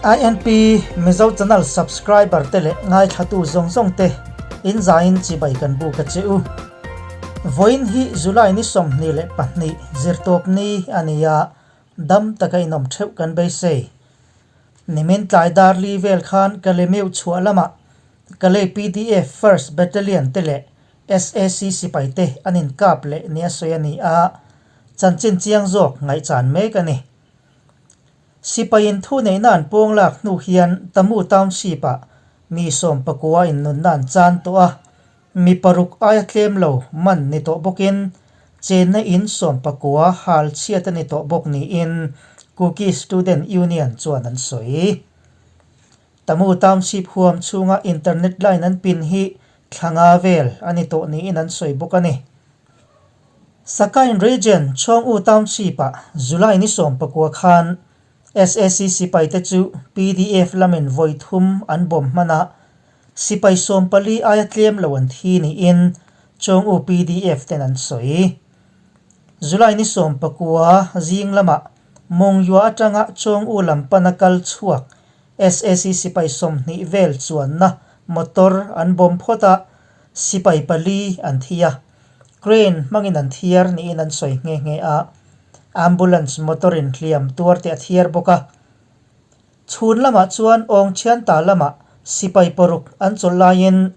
INP Mizo Channel subscriber te leh ngaithlatu zawng zawng te in zaiin chibai kan buk a che u. Vawiin hi July ni 22 zirtawp ni a ni a, dam taka inawm theuh kan beisei. Nimin tlai dar li vel khan Kalemeu chhuah lamah Kalay pdf First Battalion te leh SAC sipai te an inkap leh nia sawi a ni a, chanchin chiang zawk ngaihchan mek a ni. Sipaiin thu neihna an pawng lak hnu hian Tamu Township ah mi 19 in nunna an chan tawh a, mi paruk aia tlem lo man ni tawh bawkin chenna in 19 hal chhiat a ni tawh bawk niin Kuki Student Union chuan an sawi. Tamu Township huam chhunga internet line an pin hi thla nga vel a ni tawh niin an sawi bawk a ni. Sakain Region Chawng-U Township-ah July ni 19 khan SAC sipaite chu pdf lamin vawi thum an bawm hman a, sipai 14 aia tlem lo an thi niin Chawng-U pdf ten an sawi. July ni 19 zing lamah Mongyua atanga Chawng-U lam pana kal chhuak SAC sipai 20 vel chuanna motor an bawm phawt a, sipai pali an thi a. Crane hmangin an thiar niin an sawi nghe nghe a, ambulance motor in hliam tuar te a thiar bawk a. Chhun lamah chuan Awng Thianta lamah sipai paruk an chawlh laiin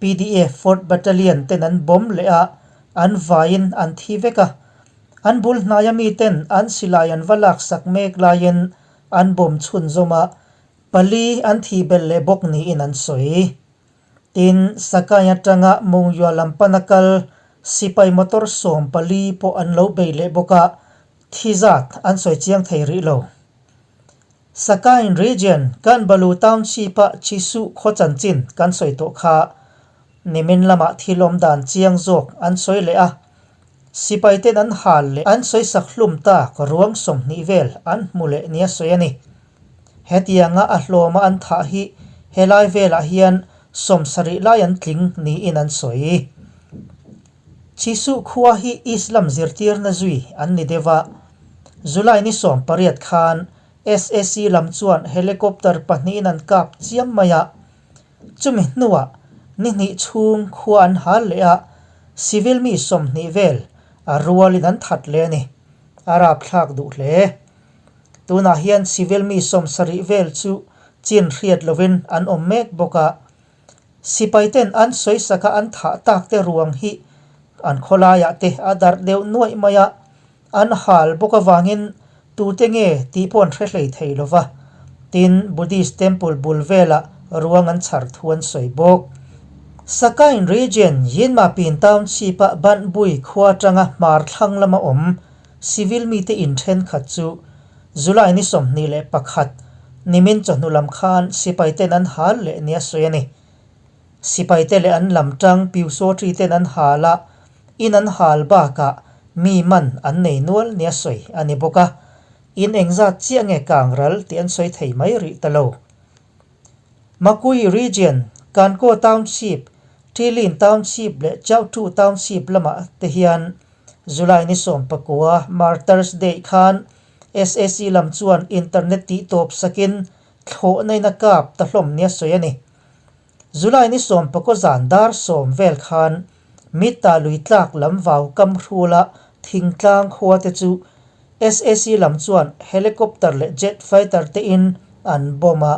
pdf Fourth Battalion ten an bawm leh a, an vaiin an thi vek a. An bul hnaia miten an silai an va laksak mek laiin an bawm chhunzawm a, pali an thih belh leh bawk niin an sawi. Tin, Sakai atanga Mungyua lam pana kal sipai motor 14 pawh an lo bei leh bawk a, thi zat an sawi chiang thei rih lo. Sakain Region, Kanbalu Township-a Chisu khaw chanchin kan sawi tawh kha. Nimin lamah thil awm dan chiang zawk an sawi leh a, sipai ten an hal leh an sawi sak hlum tak ruang 20 vel an hmu leh nia sawi a ni. Hetianga a hlawma an thah hi helai velah hian 70 lai an tling niin an sawi. Chisuh khua hi Islam zirtirna zui an ni deuh a, July ni 18 khan SAC lam chuan helicopter pahnihin an kap chiam mai a, chumi hnuah ni hnih chhung khua an hal leh a, civil mi 20 vel a rualin an that leh a ni. A rapthlak duh hle. Tunah hian civil mi 70 vel chu chin hriat lovin an awm mek bawk a. Sipai ten an sawi saka an thah tak te ruang hi an khawlaiah te a darh deuh nuaih mai a, an hal bawk avangin tute nge tih pawh an hre hlei thei lo va. Tin, Buddhist temple bul velah ruang an chhar thu an sawi bawk. Sakain Region, Yinmapin Township-a Banhbui khua atanga hmar thlang lama awm Civil mite in thenkhat chu July ni 21 nimin chawhnu lam khan sipai ten an hal leh nia sawi a ni. Sipai te leh an lam tang Piusawtri ten an hal a, in an hal bakah mi man an nei nual nia sawi a ni bawk a, in engzat chiah nge kang ral tih an sawi thei mai rih ta lo. Makui Region, Kankaw Township, Ṭilin Township leh Chauhṭu Township lamah te hian July ni 19 Martyrs Day khan SAC lam chuan internet tih tawp sakin thlawhna in a kap ta hlawm nia sawi a ni. July ni 19 zan dar 10 vel khan Mita lui tlak lam vau kam hrula thingtlang khua te chu SAC lam chuan helicopter leh jet fighter te in an bomb a.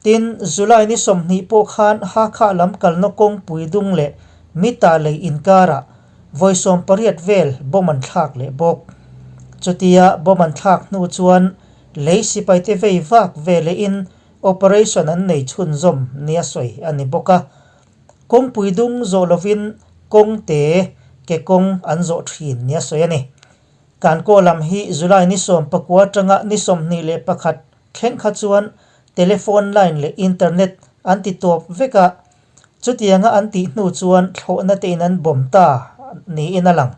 Tin, July ni 20 pawh khan Hakha lam kalna kawngpui dung leh Mita lei inkarah vawi 18 vel bomb an thlak leh bawk. Chutia bomb an thlak hnu chuan lei sipaite vei vak ve lehin operation an nei chhunzawm nia sawi a ni bawk a. Kawngpui dung zawh lovin kawng te ke kawng an zawh thin nia sawi a ni. Kankaw lam hi July ni 19 atanga ni 21 thleng kha chuan telephone line leh internet an ti tawp vek a, chutianga an tih hnu chuan thlawhna te in an bawm ta niin a lang.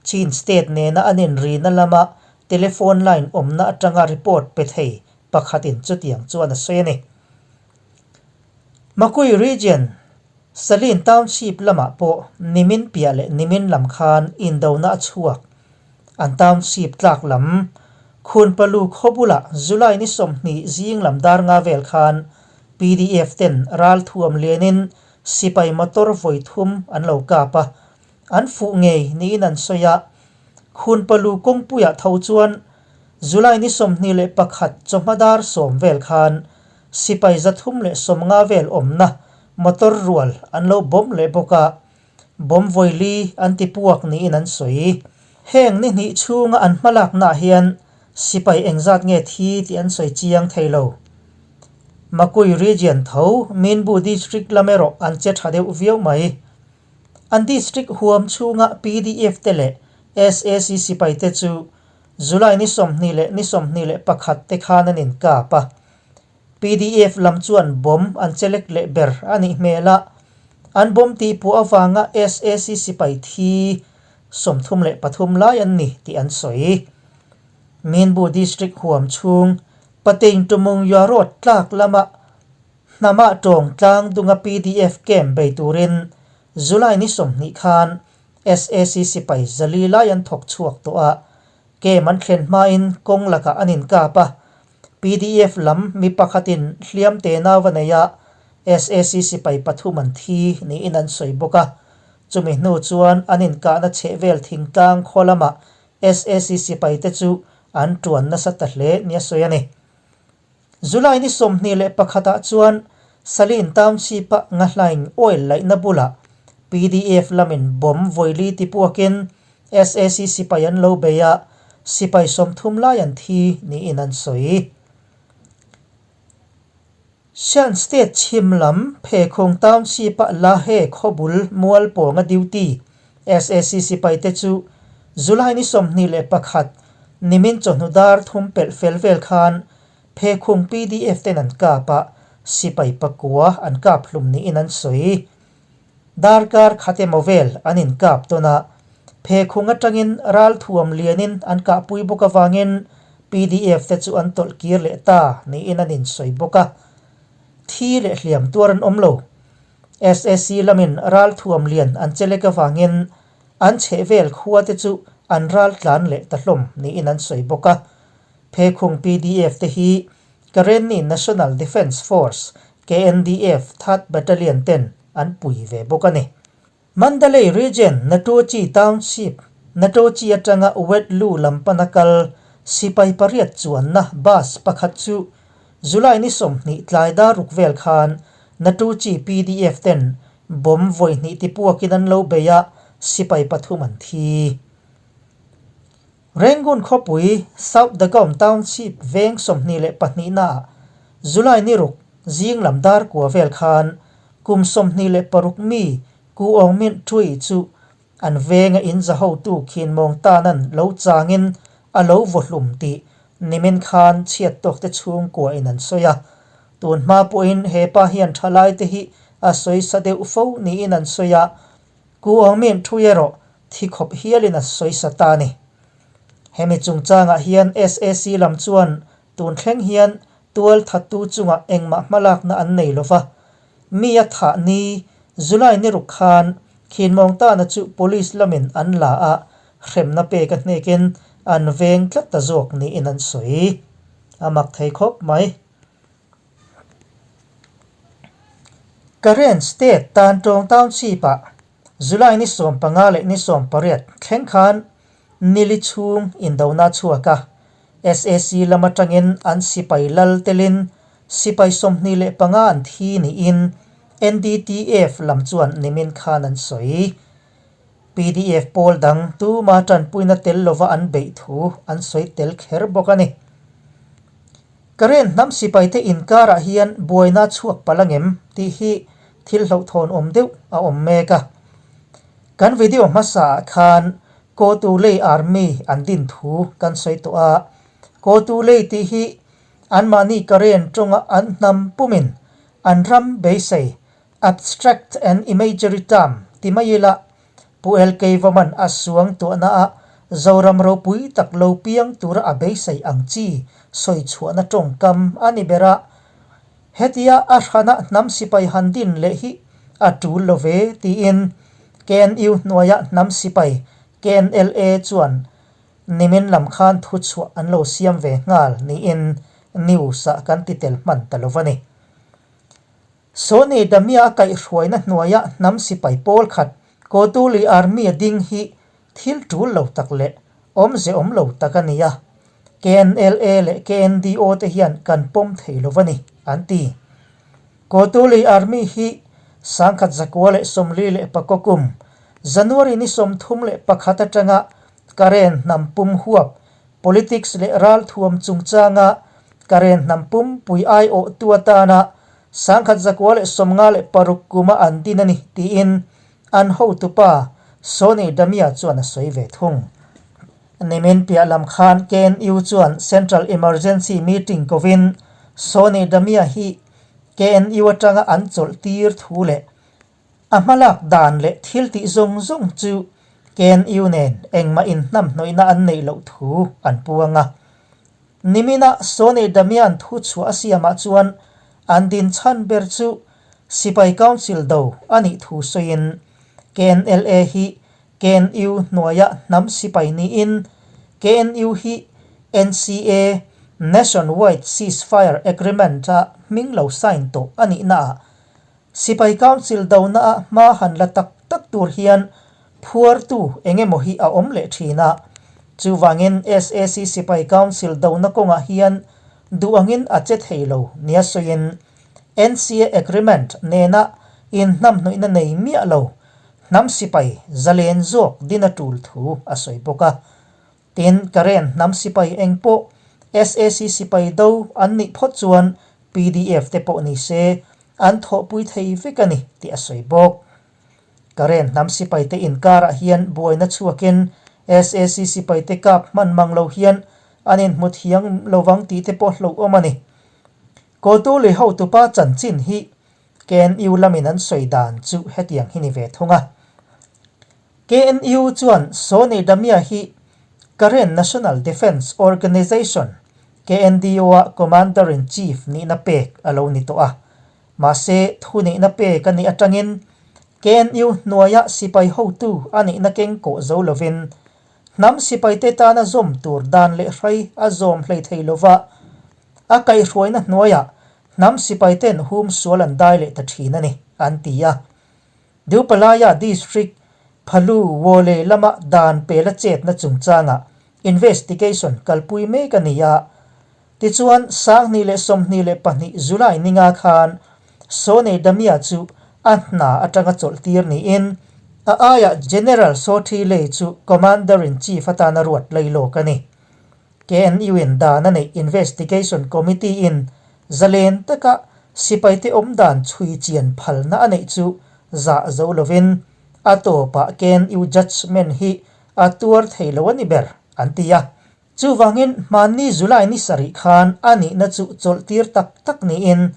Chin state nena an inrina lama telephone line awmna atanga report pe thei pakhatin chutiang chuan a sawi a ni. Makui Region, Salin Township lamah pawh nimin piah leh nimin lam khan indona a chhuak. An township tlak lam Khunpalu khaw bulah July ni 20 zing lam dar nga vel khan pdf ten ral thuam lianin sipai motor vawi thum an lo kap a, an fuh ngei niin an sawi a. Khunpalu kawngpuiah tho chuan July ni 21 chawhma dar 10 vel khan sipai 350 vel awmna motor rual an lo bomb leh bawk a, bomb vawi li an ti puak niin an sawi. Heng ni hnih chhunga an hmalaknaah hian sipai engzat nge thi tih an sawi chiang thei lo. Makui region tho Minbu district lam erawh an che tha deuh viau mai. An district huam chhunga pdf te leh sac sipai te chu July ni 20 leh ni 21 te khan an inkap a. Pdf lam chuan bomb an chelek leh ber a nih hmel a, an bomb tih puah avanga sac sipai thi 33 lai an ni tih an sawi. Minbu District huam chhung Patein to Mungya Road tlak lama hnamah tawng tlang dunga pdf camp bei turin July ni 20 khan sac sipai 400 lai an thawk chhuak tawh a, camp an thlen hmain kawng lakah an inkap a, Pdf lam mi pakhatin hliam te nau a nei a, sac sipai pathum an thi niin an sawi bawk a. Chumi hnu chuan an inkahna chhehvel thingtlang khaw lamah sac sipai te chu an tuan nasa ta hle nia sawi a ni. July ni 21 ah chuan Salin Township-a Ngahlaing oil laihna bulah pdf lamin bomb vawi li tipuakin sac sipai an lo bei a, sipai 30 lai an thi niin an sawi. Shan State chhim lam Phekhung Township-a Lahe khawbul mual pawnga duty sac sipai te chu July ni 21 nimin chawhnu dar thum pelh fel vel khan Phekhung pdf ten an kap a, sipai pakua an kap hlum niin an sawi. Darkar khat emaw vel an inkap tawn a, Phekhung atangin ral thuam lianin an kahpui bawk avangin pdf te chu an tawlh kir leh ta niin an insawi bawk a. Thi leh hliam tuar an awm lo. Sac lamin ral thuam lian an chelek avangin an chhehvel khua te chu an ral tlan leh ta hlawm niin an sawi bawk a. Phekhung pdf te hi Karenni National Defence Force, KNDF, Third Battalion ten an pui ve bawk a ni. Mandalay Region Natochi Township, Natochi atanga Wetlu lam pana kal sipai pariat chuanna bus pakhat chu July ni 20 tlai dar ruk vel khan Natochi pdf ten bomb vawi hnih tipuakin an lo bei a, sipai pathum an thi. Rangoon khawpui South Dagon Township veng 22 naah July ni ruk zing lam dar kua vel khan kum 26 mi Ku Aung Myint Htwe chu an venga in za hotu Khin Maung Tanan lo changin a lo vaw hlum tih nimin khan chhiat tawk te chhungkua in an sawi a. Tun hma pawhin he pa hian thalai te hi a sawi sa deuh fo niin an sawi a. Ku Aung Myint Htwe erawh thi khawp hialin a sawi sa ta a ni. Hemi chungchangah hian sac lam chuan tun thleng hian tual thattu chungah engmah hmalakna an nei lo va. Mi a thah ni July ni ruk khan Khin Maung Tana chu police lamin an la a, hremna pek a hnekin an veng tlat ta zawk niin an sawi. A mak thei khawp mai. Karen State tan tawng Township-ah July ni 15 leh ni 18 thleng khan nili chhung indona chhuak a, sac lam atangin an sipai lal telin sipai 25 an thi niin NDTF lam chuan nimin khan an sawi. Pdf pawl dang tuma tanpuina tel lova an beih thu an sawi tel kher bawk a ni. Karen hnam sipai te inkarah hian buaina chhuak palh angem tih hi thil hlauhthawn awm deuh a awm mek a. Kan video hmasa ah khan Kotu Lei Army an din thu kan sawi tawh a. Kotu Lei tih hi anmahni Karen tawnga an hnam pumin an ram beisei, abstract and imagery term, ti mai ila Pu LK Vaman a suang tuahna ah Zoram ropui tak lo piang tura a beisei ang chi sawi chhuahna tawngkam a ni ber a. Hetia a hrana hnam sipai han din leh hi a tul lo ve tiin KNU hnuaia hnam sipai KNLA chuan. Nimin lam khan thuchhuah an lo siam ve nghal niin news-ah kan ti tel hman ta lo va ni. Sony Damia a kaihhruaina hnuaia hnam sipai pawl khat Kotuli Army-a ding hi thil tul lo tak leh awmze awm lo tak a ni a, KNLA leh KNDO te hian kan pawm thei lo va ni, an ti. Kotuli Army hi 1949 kum January ni 31 atanga Karen hnam pum huap politics leh ralthuam chungchanga Karen hnam pumpui aiawhtu atana 1956 kuma an din a ni tiin an hotupa Sony Damia chuan a sawi ve thung. Nimin piah lam khan KNU chuan Central Emergency Meeting kovin Sony Damia hi KNU atanga an chawlh tir thu leh A hmalak dan leh thil tih zawng zawng chu KNU nen engmah inhnamhnawihna an neih loh thu an puang a. Nimina Sony Damian thu chhuah a siamah chuan an din chhan ber chu Sipai Council do a nih thu sawiin KNLA hi KNU hnuaia hnam sipai niin KNU hi NCA, Nationwide Ceasefire Agreement-a hming lo sign tawh a nihnaah Sipai Council dona ah hma han la tak tak tur hian phuartu eng emaw hi a awm leh thin a. Chuvangin SAC Sipai Council dona kawngah hian duh angin a che thei lo nia sawiin NCA Agreement nena inhnamhnawihna nei miah lo hnam sipai zalen zawk din a tul thu a sawi bawk a. Tin, Karen hnam sipai eng pawh SAC sipai do an nih phawt chuan pdf te pawh ni se an thawhpui thei vek a ni tih a sawi bawk. Karen hnam sipai te inkarah hian buaina chhuakin SAC sipai te kap hman mang lo hian an inhmu thiang lovang tih te pawh hlauhawm a ni. Kawltu lei hotupa chanchin hi KNU lamin an sawi dan chu hetiang hi ni ve thung a. KNU chuan Sony Damia hi Karen National Defence Organization, KNDO-a Commander-in-Chief nihna pek a lo ni tawh a. Mahse, thuneihna pek a nih atangin KNU hnuaia sipai hotu a nihna keng kawh zo lovin hnam sipaite tana zawm tur dan leh hrai a zawm hlei thei lova, a kaihhruaina hnuaiah hnam sipaiten hum sual an dai leh ta thin a ni, an ti a. Dupalaya District Phalu Wole lama dan pela chetna chungchangah investigation kalpui mek a ni a. Tichuan, 2022 July ninga khan Sone Damia chu a hna atanga chawlhtir niin a aiah General Sothi Lei chu Commander-in-Chief atana ruat lailawk a ni. KNU in dan a neih Investigation Committee in zalen taka sipaite awm dan chhui chian phalna a neih chu zah zo lovin a tawpah KNU judgement hi a tuar thei lo a ni ber, an ti a. Chuvangin hmanni July ni sarih khan a nihna chu chawlh tir tak tak niin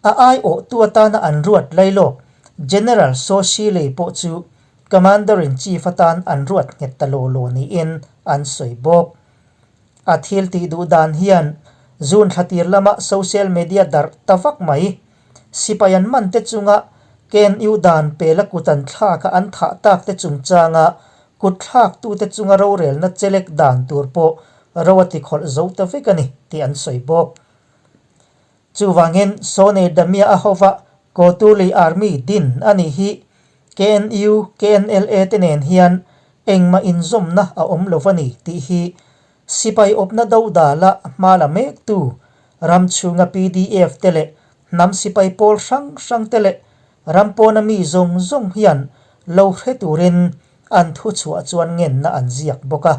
a aiawhtu atana an ruat lailawk General Saw Shilei pawh chu Commander-in-Chief atan an ruat nghet ta law law niin an sawi bawk. A thil tih duh dan hian June thla tir lama social media darh ta vak mai. Sipai an man te chunga KNU dan pela kut an thlak a an thah tak te chungchanga kut thlaktute chunga rorelna chelek dan tur pawh ro a tikhawlh zo ta vek a ni tih an sawi bawk. Chuvangin Sone Damia a hova Kotuli Army din a nih hi KNU, KNLA te nen hian engmah inzawmna a awm lo a ni tih hi sipai awpna dodala hma la mektu ram chhunga pdf te leh hnam sipai pawl hrang hrang te leh ram pawna mi zawng zawng hian lo hre turin an thuchhuah chuan ngenna an ziak bawk a.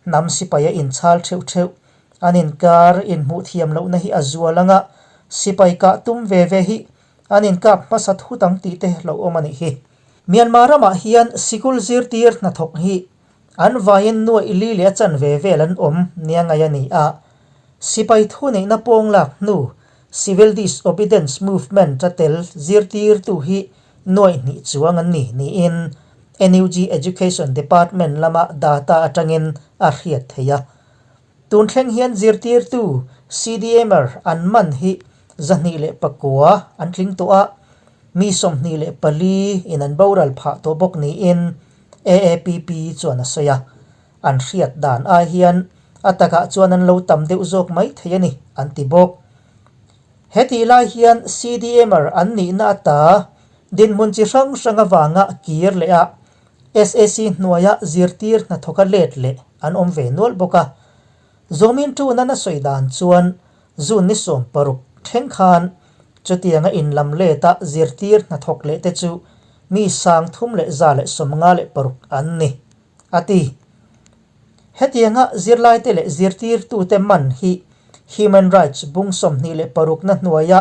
Hnam sipai a inchhal theuh theuh. An inkar inhmuh thiam lohna hi a zual anga sipai kah tum ve ve hi an inkap hmasa thut ang tih te lo awm a nih hi. Myanmar ramah hian sikul zirtir hnathawk hi an vaiin nuaih li leh a chanve vel an awm nia ngaih a ni a. Sipai thuneihna pawng lak hnu Civil Disobedience Movement a tel zirtirtu hi nuaih hnih chuang an ni niin NUG Education Department lama data atangin a hriat theih a. Tun thleng hian zirtirtu CDMer an man hi 209 an tling tawh a, mi 24 in an boral phah tawh bawk niin AAPP chuan a sawi a. An hriat dan ai hian a takah chuan an lo tam deuh zawk mai thei a ni, an ti bawk. Hetih lai hian CDMer an nihna ata dinhmun chi hrang hrang avanga kir leh a, SAC hnuaia zirtir hnathawka let leh an awm ve nual bawk a. Zawmin Tuna na sawi dan chuan June ni 16 thleng khan chutianga inlam leta zirtir hnathawk leh te chu mi 3156 an ni, a ti. Hetianga zirlaite leh zirtirtute man hi Human Rights bung 26 na hnuaia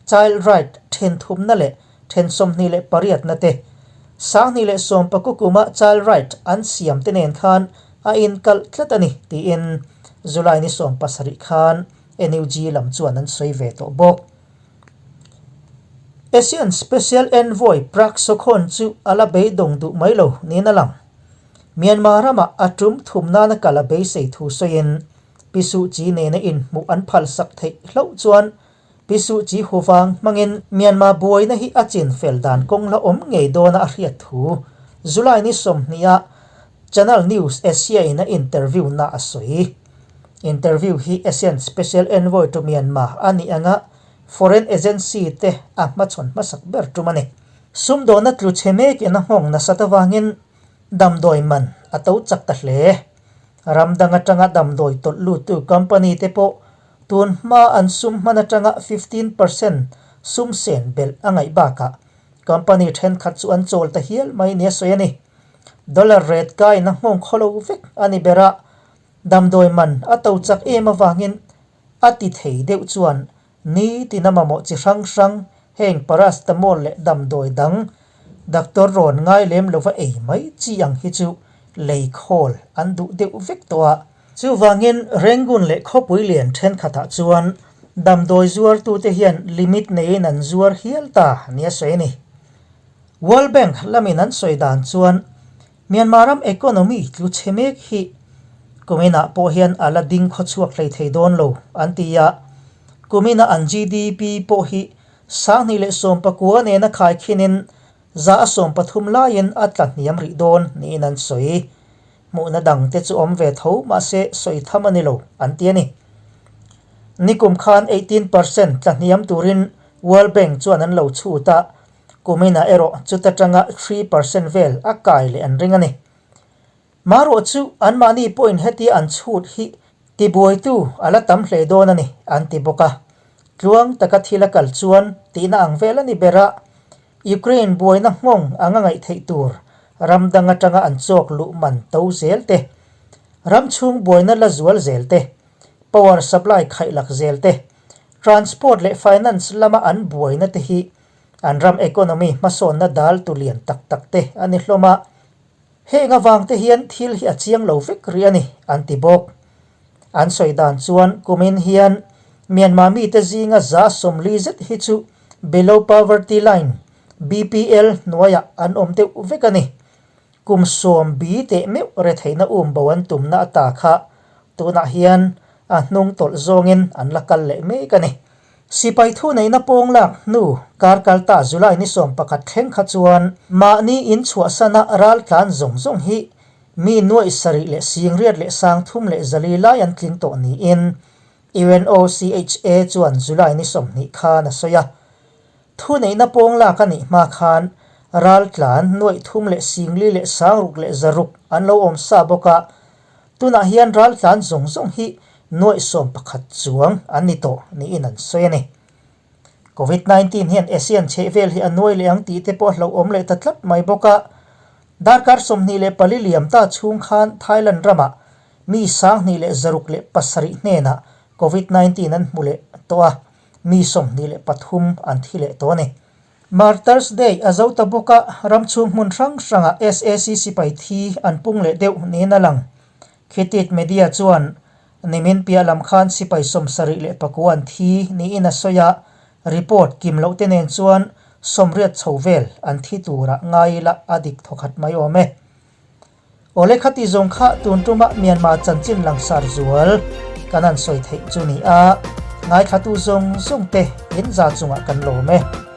Child Right then thumna leh then 28 na te, 2019 kuma Child Right an siam te nen khan a inkalh tlat a ni, tiin July ni 17 khan NUG lam chuan an sawi ve tawh bawk. ASEAN Special Envoy Prak Sokhonn chu a la beidawng duh mai lo niin a lang. Myanmar ramah a tum thum nana kal a beisei thu sawiin Pi Suh Kyi nena inhmuh an phalsak theih hlauh chuan Pi Suh Kyi huvang hmangin Myanmar buaina hi a chin fel dan kawng la awm ngei dawna a hriat thu July ni 20 ah Channel News Asia in a interview na a sawi. Interview hi ASEAN Special Envoy to Myanmar a nih anga foreign agency te a hmachhawn hmasak ber tum a ni. Sumdawna tlu chhe mekin a nghawng nasat avangin damdawi man a to chak ta hle. Ram dang atanga damdawi tawlh luttu company te pawh tun hma an sum hman atanga 15% sum sen belh a ngaih bakah company thenkhat chu an chawl ta hial mai nia sawi a ni. Dollar rate kaiin a nghawng khaw lo vek a ni ber a, damdawi man a to chak em avangin a ti thei deuh chuan Nitin a mamawh chi hrang hrang heng paracetamol leh damdawi dang doctor rawn ngai lem lova ei mai chi ang hi chu lei khawl an duh deuh vek tawh a. Chuvangin Rangoon leh khawpui lian thenkhatah chuan damdawi zuartute hian limit neiin an zuar hial ta nia sawi a ni. World Bank lamin an sawi dan chuan Myanmar ram economy tlu chhe mek hi kuminah pawh hian a la ding khawchhuak hlei thei dawn lo an ti a, kumina an GDP pawh hi 2019 nena khaikhinin 13% laiin a tla hniam rih dawn niin an sawi. Hmuhna dang te chu awm ve tho mahse sawi tham a ni lo an ti a ni. Nikum khan 18% tla hniam turin World Bank chuan an lo chhut a, Kuminah erawh chuta tanga 3% vel a kai leh an ring a ni. Marawh chu anmahni pawhin hetia an chhut hi tibuaitu a la tam hle dawn a ni an ti bawk a. Tluang taka thil a kal chuan tihna ang vel a ni ber a, Ukraine buaina nghawng anga ngaih theih tur ram dang atanga an chawk luh man to zel te, ram chhung buaina la zual zel te, power supply khaih lak zel te, transport leh finance lama an buaina te hi An ram economy hmasawnna dal tu lian tak tak te a ni hlawm a, heng avang te hian thil hi a chiang lo vek rih a ni, an ti bawk. An sawi dan chuan kumin hian Myanmar mite zinga 40% zet hi chu Below Poverty Line, BPL, hnuaiah an awm deuh vek a ni. Kum sawm bi teh meuh retheihna um bo an tumna ata kha tunah hian a hnung tawlh zawngin an la kal leh mek a ni. Sipai thu neihna pawng lak hnu kar kal ta July ni 11 thleng kha chuan mahni in chhuahsana ral tlan zawng zawng hi mi 808,304 lai an tling tawh niin UNOCHA chuan July ni 20 khan a sawi a. Thuneihna pawng lak a nih hma khan raltlan 36,606 an lo awm sa bawk a, tunah hian raltlan zawng zawng hi 11,000 chuang an ni tawh niin an sawi a ni. Covid 19 hian ASEAN chhehvel hi a nuai leh ang tih te pawh a hlauhawm leh ta tlat mai bawk a, darkar 24 liam ta chhung khan Thailand ramah mi 2607 hnenah Covid 19 an hmu leh tawh a. Mi 23 an thi leh tawh a ni. Martyrs Day a zo ta bawk a, ram chhung hmun hrang hrangah SAC sipai thi an pung leh deuh niin a lang. Khitit Media chuan nimin piah lam khan sipai 79 an thi niin a sawi a, report kim loh te nen chuan 80 chho vel an thi turah ngai ila a dik thawkhat mai awm e. Awle khati zawng kha tun tuma Myanmar chanchin langsar zual kan han sawi theih chu ni a, ngaithlatu zawng zawng te in za chungah kan lawm e.